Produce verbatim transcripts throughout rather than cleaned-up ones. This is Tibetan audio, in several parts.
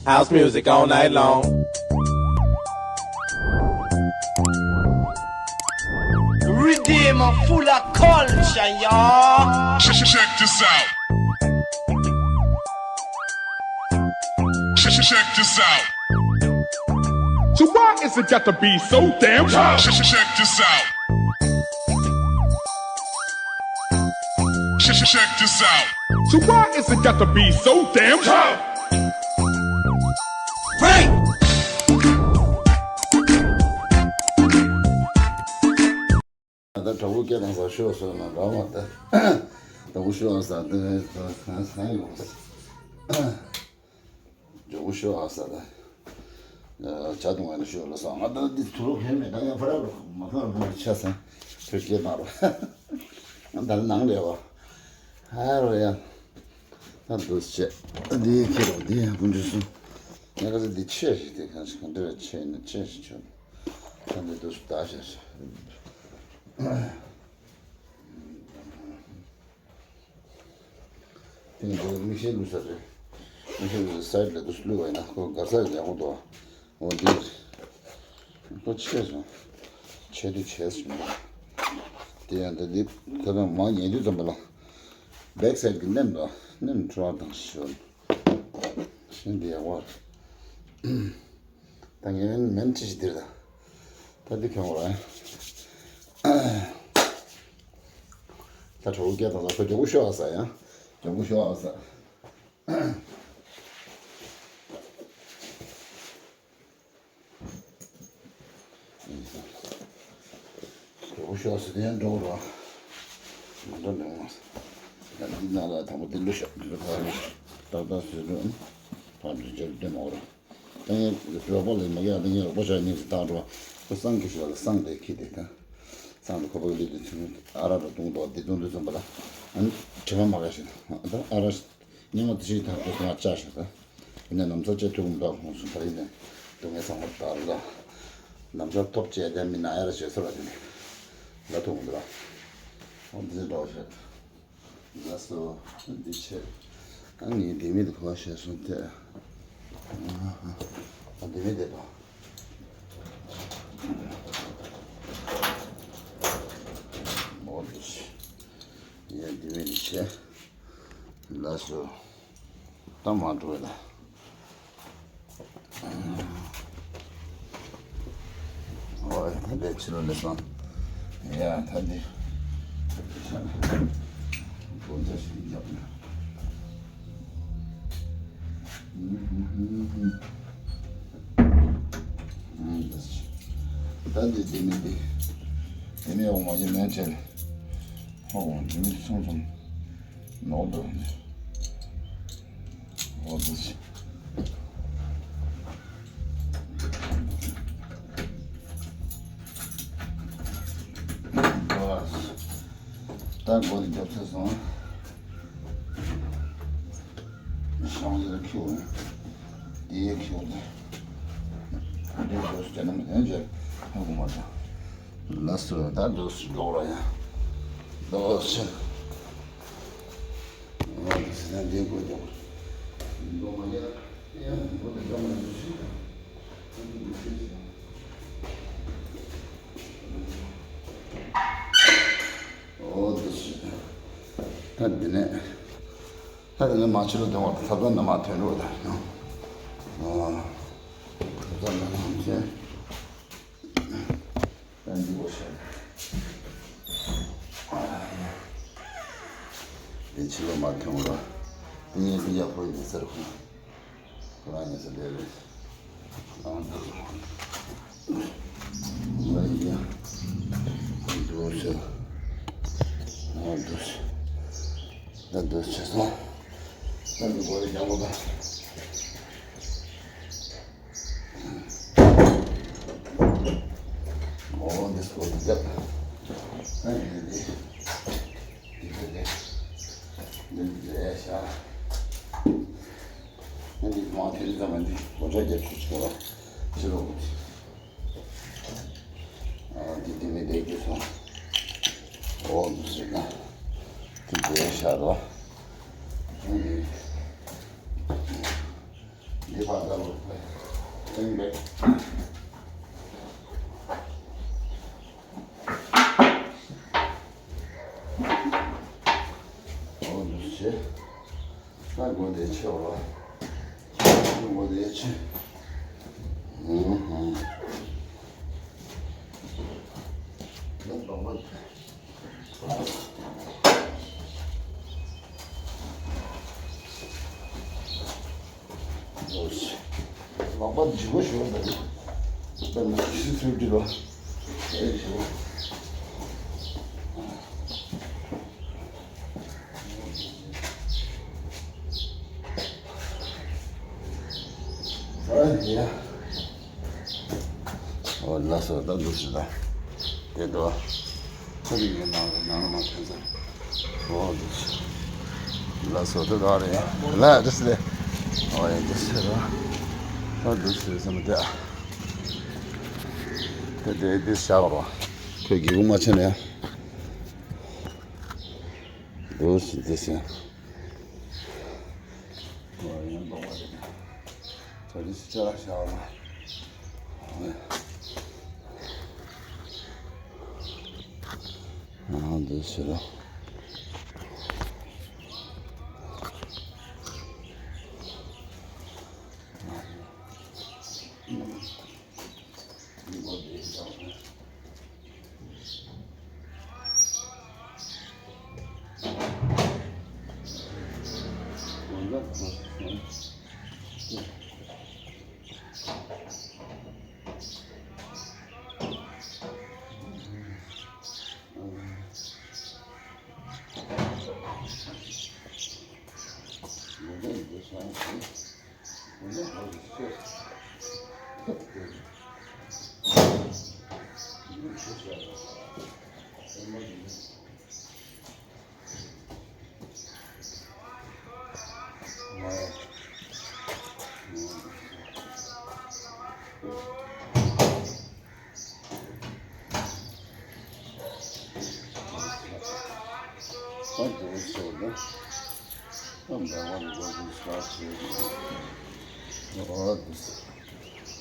House music all night long. Redeem full of culture, y'all. Check, check this out. Check, check this out. So why is it got to be so damn tough? Check, check this out. Check, check this out. So why is it got to be so damn tough? Break! ད་དྲག་པོ་སྐད་བཏང་ས་ཤོག་ཟེར་ན་རག་མ་ད། དྲག་པོ་ཤོག་ཟེར་ད་ད་ད་ཡོང་ས། དྲག་པོ་ཤོག་ཟེར་ད། ཇ་འཐུང་བ་ནི་ཤོག་ལ་ས་ང་ད་འདི་དུ་རུ་ཧེ་མེད་ད་ཡང་ཕ་ར་རུ་མ་ཕ་ར་རུ་ཆ་ས་ཁྱོད་སྐད་བཏང་རོགས། ད་ནང་ལས་བ། ཧ་རོ་ཡ། ད་འདུག་བྱས། འདི་ཁྱེད་རོགས་འདི་ཡང་ཀུན་འདུས་སུ། ངས་ཁ་ཚ་འདི་ཆེ་ཞིག་དེ་གང་ཞིག་གང་འདྲ་ཆེ་ནི་ཆེ་ཞིག་ཆོད། ད་འདི་འདུག་སུ་ད་བྱས་བྱས། དེ་ནི་ཁོ་མིག་ཤེལ་བླུགས་ས་རེད། མིག་ཤེལ་བླུགས་ས་སའིད་ལ་འདུག་སུ་བླུགས་པ་ཡིན་ན་ཁོ་དགའ་ས་ཡག་པོ་འདུག་འོ་འདི། ཁོ་ཆེ་སོང་། ཆེ་དུས་ཆེ་སོང་། དེ་ཡང་འདི་འདི་ད་ལྟ་མ་ཉལ་དུས་ཙམ་པ་ལ། བེག་སའིད་ཀྱི་སྣེམ་དང་སྣེམ་འཕྲོ་བ་དང་ཞོན། ཤིན་ཏུ་ཡག་པོ། ད་ངས་མེན་མེན་ཅི་ཞིག་འདིར་ད། ད་འདི་ཁྱོད་རང་། ད་གྲོགས་སྐད་དང་ལ་ཁོ་མགྱོགས་པོ་ཤོག་ཨ་ས་ཡང་། མགྱོགས་པོ་ཤོག་ཨ་ས། གྲོགས་ཤོག་ཟེར་དེ་ཡང་འགྲོ་རོགས། མ་འགྲོ་འགྲོ་མ། ཡང་འདི་ནང་ལ་དང་པོ་འདི་ལུས་ཤོག་འདི་ལ་ཕར་ནས་ཏག་ཏག་ཟེར་འགྲོ། ཕར་འགྲོ་འཇར་ལྡེ་མ་རོགས། ད་ངས་རོགས་པ་ལ་མ་རྒྱག་ད་ངས་རོགས་པ་ཞག་གཉིས་ཀྱི་བཏང་འགྲོ། ཁོ་སང་གི་ཞོར་ལ་སང་དེ་ཁྱི་དེ་ད། སང་དེ་ཁོ་པ་གི་ལུས་དེ་ཚུན་ཨ་ར་ར་བཏུང་འདུག་འདི་བཏུང་དུས་ཙམ་པ་ལ། ཨ་ནི་དྲི་མ་མ་ག་ཞིག་ད་ཨ་ར་སྙན་མོ་དེ་ཞིག་ཐག་ཏུ་སོང་བ་བཅག་ཞིག་ད། ཡིན་ན་ནམ་ཚ་བཅད་ཐུབ་མི་འདུག་ཁོང་ཚོ་ད་ཡིན་ནས་སྡུག་བསྔལ་ཚང་མ་དར་ལ། ནམ་ཚ་ཐོབ་བཅད་དེ་མི་ན་ཨ་ར་བྱེད་ས་ལ་དེ་ནས་ལ་ཐུག་མི་འདུག་ལ། ཨོ་འདི་འདྲ་བ་ཞིག་ལགས་སོ། འདི་ཆེ། ཨ་ངའི་ལྡེ་མིག་དེ་གོ་བ་ཤེས་སོང་སྟེ། ཨ་ལྡེ་མིག་དེ་དང་། ཨོ་འདི་ཆེ། ངའི་ལྡེ་མིག་དེ་ཆེ། ལགས་སོ། ད་མ་འགྲོ་ལ། ཨོ་ཡ་ད་འདི་ཕྱི་ལོགས་ལ་སོང་། ཡ་ད་འདི། སྒོ་རྒྱབ་ཞིག་རྒྱབ་ན། ད་འདི་ལྡེ་མིག་འདི། ལྡེ་མིག་འོག་མ་ཡིན་ནའི་བྱས། ཧོ་ལྡེ་མིག་ཆུང་ཆུང་ནོར་འདུག་འོ་འདི། ད་སྒོ་འདི་རྒྱབ་ཚར་སོང་། ཤང་ཡར་ཁྱུག་འདི་ཡར་ཁྱུག་འདི་འདི་འདུག་སེ་ནམ་ཡང་བྱས་ཧ་གོ་མ་ཐལ། ལགས་སོ། ད་འདུག་སེ་ལོག་ར་ཡང་འདུག་སེ། འོ་འདུག་སེ་ད་འདི་སྒོ་རྒྱབ། འདུག་མ་ཡ་ཡ་འདུག་སེ་འདུག་མ་འདུག་སེ། འོ་འདུག་སེ། ད་འདི་ནས། ད་དེ་ནས་མ་ཕྱི་ལོགས་དོན་བར་དུ་ཐབ་ཚང་ནང་མ་ཐོན་འགྲོ་དང་། ཨོ། ཐབ་ཚང་ནང་མ་ཕྱིན། ད་འདི་གོ་ཤར། དེ་ཕྱི་ལོགས་མ་ཐོན་འགྲོ། དེ་ངས་འདི་ཡག་པོ་ཡིན་ཟེར་ཁོང་། ཁོ་རང་ཉལ་ས་འདི་རེད། ཨང་། ང་ཡིན་ཡང་། འདུག་སེ། ཨང་འདུག་སེ། ད་འདུག་སེ་སོང་། ད་འདི་སྒོ་རེ་རྒྱག་དགོས་ད། ཨོ་འདི་སྒོ་རེ་རྒྱག་ད་འདི་རེད། འདི་རེད། འདི་རེད་ཤག་ཨ་འདི་མ་དེ་རིང་ཙམ་མ་འདི་སྒོ་ལྕགས་རྒྱབ་ཆུ་ཆུ་བ་ཕྱི་ལོགས་འདི། ཨ་འདི་འདི་མི་བསྡད་རྒྱུ་སོང་། ཨོ་འདི་ཟེར་ན་འདི་འདི་ཤར་བ། ཨ་འདི་འདི་ཕར་ད་ ཨེ་འདྲ། འོ་འདུག་སེ་བྱས། ད་སྒོ་དེ་ཕྱེ་བ། སྒོ་དེ་ཕྱེ། ཧུམ་ཧུམ། ཡང་འདོགས་པ། ལག་པ་ལྗིད་པོ་ཞིག་འོང་། ད་ནི་ད་ནི་ཤི་ཚུལ་འདི་ལ་ཨེ་ཞིག་འོང་། ཨ་ཡ། ཨོ་ལགས་སོ། ད་འདུག་སེ་ད། དེ་འདུག་ཁ་རིག་ཡོད་ནང་ལ་ནང་ལ་མ་ཐོན་ས། ཨོ་འདུག་སེ། ལགས་སོ། དེ་འདུག་རེད། ལགས་འདུག་སེ་རེད། ཨོ་ཡ་འདུག་སེ་རེད། ད་འདུག་སེ་བསམ་དེ། དེ་དེ་དེ་བཞག་རོགས། ཁོས་སྒེའུ་ཁུང་མ་ཕྱེ་ན་ཡང་། འདུག་སེ་འདུག་སེ། ཨོ་ཡ་འདུག་རེད། ད་འདུག་སེ་ཅ་ལག་བཞག་རོགས། ཨ་འདི་ཕྱི་ལ།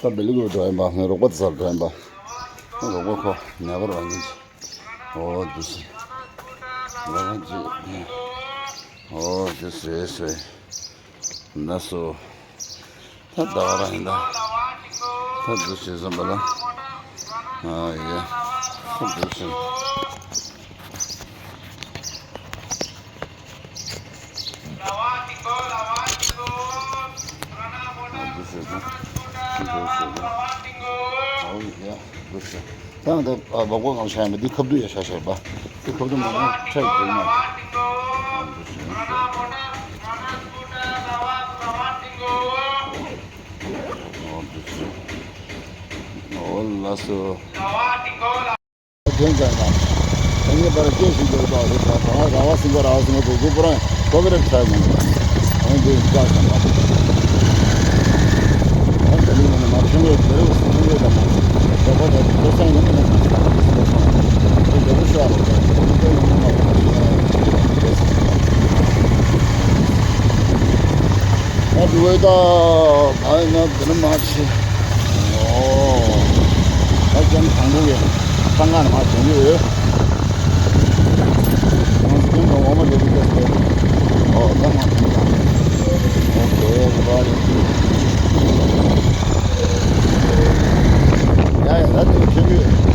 ད་བེ་ལི་གུ་འགྲོ་ཡིན་པ། ངའི་རོགས་པ་དེ་ཚོར་འགྲོ་ཡིན་པ། ངའི་རོགས་པ་ཁོ་ནད་པར་བ་ཉིན་གྱི། ཨོ་འདུག་སེ། ལ་ཇི། ཨོ་འདུག་སེ་སེ། ན་སོ། ད་ད་བ་ར་ཡིན་ད། ད་འདུག་སེ་བསམ་པ་ལ། ཨ་ཡེ། ད་འདུག་སེ། འདུག་སེ་ད། འདུག་སེ་ད། ཨོ་ཡེ། འདུག་སེ། ད་ད་ཨ་སྦག་སྦག་གང་བྱ་ཡ་མེད། འདི་ཁ་བསྡུ་ཡ་བྱ་བྱ་བ། འདི་ཁ་བསྡུ་མ་གཏོགས་ཁྲལ་དགོས་མ། ཨ་འདུག་སེ། ཨོ་འདུག་སེ། ཨོ་ལགས་སོ། ཐོན་ཙང་ན། ད་ངེས་པར་སྐད་ཞིག་འདོད་པ་རེད། ད་ང་ར་བ་སིང་ག་ར་བ་སིང་ག་དུ་གུ་པུ་ར་ཀོ་ཀི་རེད་ཁྲ་མོ། ཨོ་འདི་ཀ་ས་མ། ཨོ་ད་ལི་ཡང་མ་ཁྱོད་ངས་དེ་རུ་སིང་ག་དང་མ། ད་པ་ད་ཁོ་ས་ཡང་མ་ན་ས་ས་ས་ས་ས་ས་ས་ས་ས། ཨ་འདི་བས་ད་ཨ་ན་འདི་ནི་མ་ཆེ། ཨོ། ཨ་ཅང་དང་པོ་གི་ཁ་ང་ནི་མ་བྱུང་གི་ཡོད། ང་ཚོ་ཀུན་དང་འོ་མ་འདི་གི་ཏོག་ཏོག་ཨོ་ད་མ་བྱུང་ད། ཨོ་ཁེ་རི་བ་རི། ཡ་ཡ་ད་དེ་ཁྱོད་ཡོད།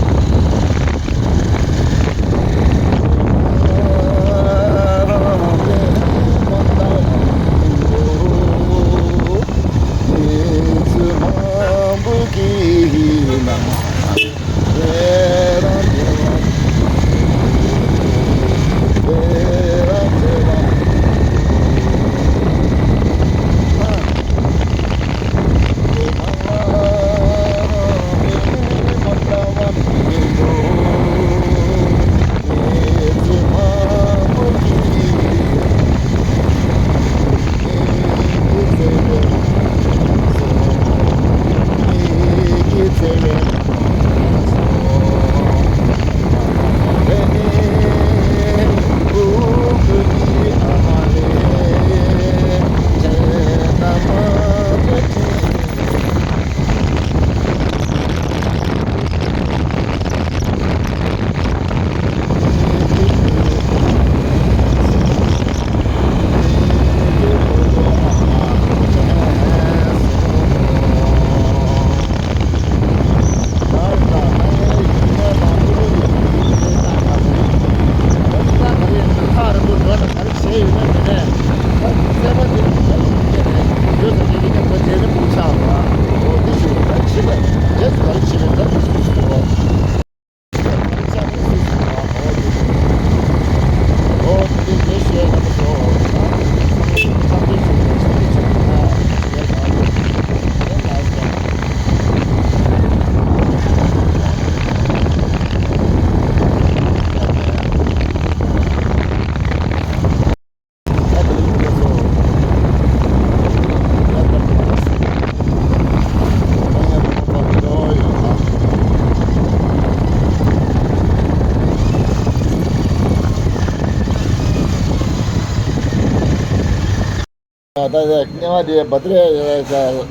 ད་ལྟ་སྔས་མ་དེ་བ་ཏི་རེ་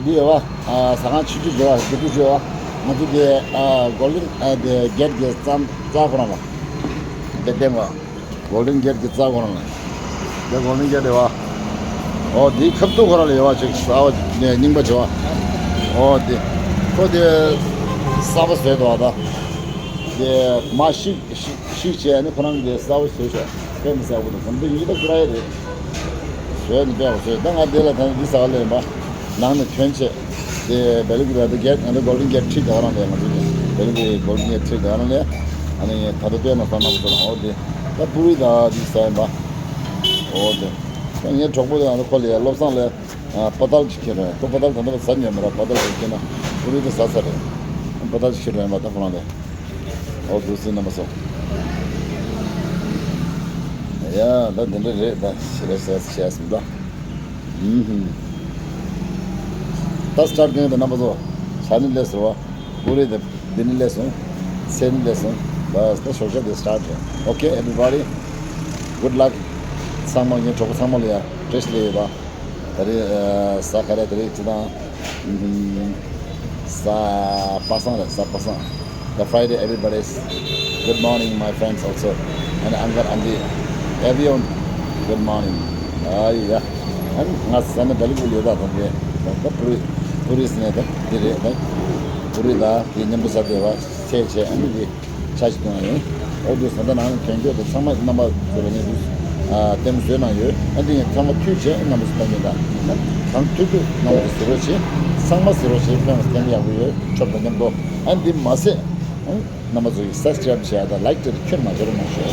འདི་ཡོད་བ། ཟ་ཁང་ཆུང་ཆུང་ཡོད་བ། སྒེའུ་ཁུང་ཡོད་བ། ང་ཚོ་དེ་གོལ་ཌེན་དེ་གེ་ཊི་གི་རྩ་རྩ་ཁོ་རང་ལ་དེ་བསྟན་བ། གོལ་ཌེན་གེ་ཊི་གི་རྩ་ཁོ་རང་ལ། དེ་གོལ་ཌེན་གེ་ཊི་རེད་བ། ཨོ་དེའི་ཁ་ཐུག་ཁོ་རང་ལ་ཡོད་བ། ཅིག་གསར་པ་ནས་རྙིང་པ་བྱེད་བ། ཨོ་དེ་ཁོ་དེ་གསར་པ་བཟོས་འདུག་བ། ད་དེ་མ་ཤི་ཤི་ཤི་བྱས་ནས་ཁོ་རང་གིས་གསར་པ་བཟོས་ཤག་དཔེ་མི་སྲིད་པོ་འདུག་དེ་ཡིན་ད་ཀུ་ར་ཡ་རེད། བཟོས་ནས་དཔེ་བཟོས། ད་ང་དེ་ལ་ད་འདི་ཟ་བ་ལེན་པ། ནང་ནས་ཐོན་བྱས། དེ་བེ་ལི་ཀུ་ར་ད་གེ་ཊི་ང་ཚོ་གོལ་ཌེན་གེ་ཊི་ཁྲིད་དེ་ག་རང་ལས། ང་ཚོ་གི་བེ་ལི་ཀུ་རའི་གོལ་ཌེན་གེ་ཊི་ཁྲིད་དེ་ག་རང་ལས། ཨ་ནི་ད་ལྟ་སྟོན་ན་ས་ན་མ་སོང་། ཨོ་དེ་ད་པུ་རི་ད་འདི་ཟ་ཡིན་པ། ཨོ་དེ་ད་ངའི་གྲོགས་པོ་དེ་ང་ཚོ་ཁོ་ལ་བློ་བཟང་ལས་པ་ཏལ་ཅིག་ཁྱེར་རེད། ཁོ་པ་ཏལ་ད་ལྟ་ཟ་མྱོང་མེད་ར། པ་ཏལ་ཅིག་ཁྱེར་ན་པུ་རི་ད་ཟ་ས་རེད། པ་ཏལ་ཅིག་ཁྱེར་རེད་པ། ད་ཁོ་རང་ལས། ཨོ་དུ་སི་རྣམ་པ་ཚོ། ཡ་ད་འདི་འདྲ་རེད། ད་ཤི་རེ་ཟ་ཤེས་སོང་ད། ཨུམ་ཧུམ། ད་སི་ཊར་ཊི་གང་ཡིན་ད་རྣམ་པ་ཚོ། ཆ་ནི་ལས་སོ་བ། པུ་རི་ད་འདི་ནི་ལས་སོང་། སེ་ནི་ལས་སོང་། ད་ད་ཞོགས་ཇ་དེ་སི་ཊར་ཊི་རེད། ཨོ་ཁེ་ཨེ་བྷི་རི་བྷ་ཌི། གུཌ་ལག་ཚང་མ་ངའི་གྲོགས་པོ་ཚང་མ་ལ་ཡ་བཀྲ་ཤིས་བདེ་ལེགས་ཡོད་ད། ད་རེས་ཨ་ས་ག་རེ། ད་རེས་ཅི་དང་། ཨུམ། ས་པ་སངས་རེད། ས་པ་སངས། The Friday, everybody. Good morning, my friends also. And uncle, auntie, everyone, good morning. ཨ་ཡ། ཨ་ནི་ང་ས་ནི་བེ་ལི་ཀུ་ར་ཡོད་ད། ད་དེ་ད་པུ་རི་པུ་རི་ཟེར་ནས་ད་འདི་རེད། ད་པུ་རི་ད་དེ་མཉམ་དུ་ཟ་བདེ་བ་བྱས་བྱས། ཨ་ནི་དེ། ཆ་ཞིག་གཏོང་ཡིན། ཨོ་དེ་ས་ད་ནང་ནས་གྱོན་གྱོན་དེ་ཚང་མ་རྣམ་པ་ཚོ་ལ་ངས་དུས་ལྟད་མོ་བཟོས་གནང་ཡོད། ཨ་འདི་ངས་ཚང་མ་མཐུད་བྱས་རྣམ་པ་ཚོ་ལྟ་གིན་ད། གང་མཐུད་མཐུད་རྣམ་པ་ཚོ་གཟིགས་རོགས་བྱེད། ཚང་མ་གཟིགས་རོགས་བྱེད། ཕན་ལ་བརྟན་ཡག་པོ་ཡོད། ཆོབ་དང་མཉམ་དུ། ཨ་འདི་མ་ཟད། རྣམ་པ་ཚོ་ཡིས་སབ་སི་ཀ་རབ་བྱས་དང་ལའིཀ་དེ་ཁྱོན་མ་བྱེད་རོགས་གནང་ཞུ།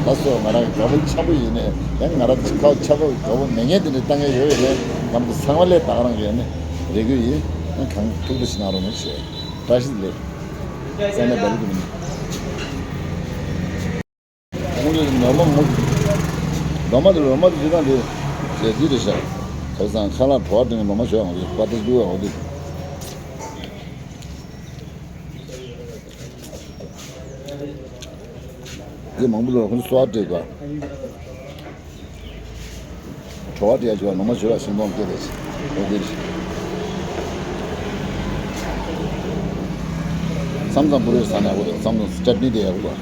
ད་སོ་ང་རང་གི་དགའ་པོ་ཆེན་པོ་ཡིན་ནས་ཡང་ང་རང་གི་ཁ་ཆེན་པོ་དགའ་པོ་མེད་མཁན་དེ་འདྲ་ལྟ་མཁན་ཡོད་ཡོད་ནས། རྣམ་པ་ཚོ་ཚང་མ་ལས་ད་ག་རང་ཡོད་ནས་རེ་སྐུལ་ཡིན། གང་ཐུགས་རྗེ་ཆེ་གནང་རོགས་གནང་ཞུ། བཀྲ་ཤིས་བདེ་ལེགས། སེམས་ནས་བདེ་ལེགས་ཀྱི་མིང་། ཁོང་ཚོས་ནོར་མ་མོ། ལོ་མ་དེ་ལོ་མ་དེ་ཅི་དང་དེ། ཞེ་ཅི་རེད་ཤག་ག་རེ་ཟེར་ན་ཁ་ལག་བྲོ་བ་འདྲ་ནས་ལོ་མ་ཞོག་ཡོང་གི་པ་ཏི་སུ་འོ་དེ། དེ་མང་པོ་ལ་ཁོང་ཚོ་གསོལ་བ་སྤྲད་དགོས། བྲོ་བ་སྤྲད་ཡ་བྱོས། ནོར་མ་བྱོས་ལ་ཤིང་སྡོང་སྐྱེས་པའི་ཆེད་དུ་འདིར། མཚམས་མཚམས་པུ་རེ་ཟ་ན་ཡག་པོ་འདུག་མཚམས་མཚམས་ཅཊ་ནི་དེ་ཡག་པོ་འདུག་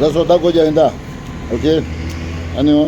ལགས་སོ། ད་སྒོ་རྒྱག་ཡིན་ད། ཨོ་ཁེ། ཨ་ནི་འོ།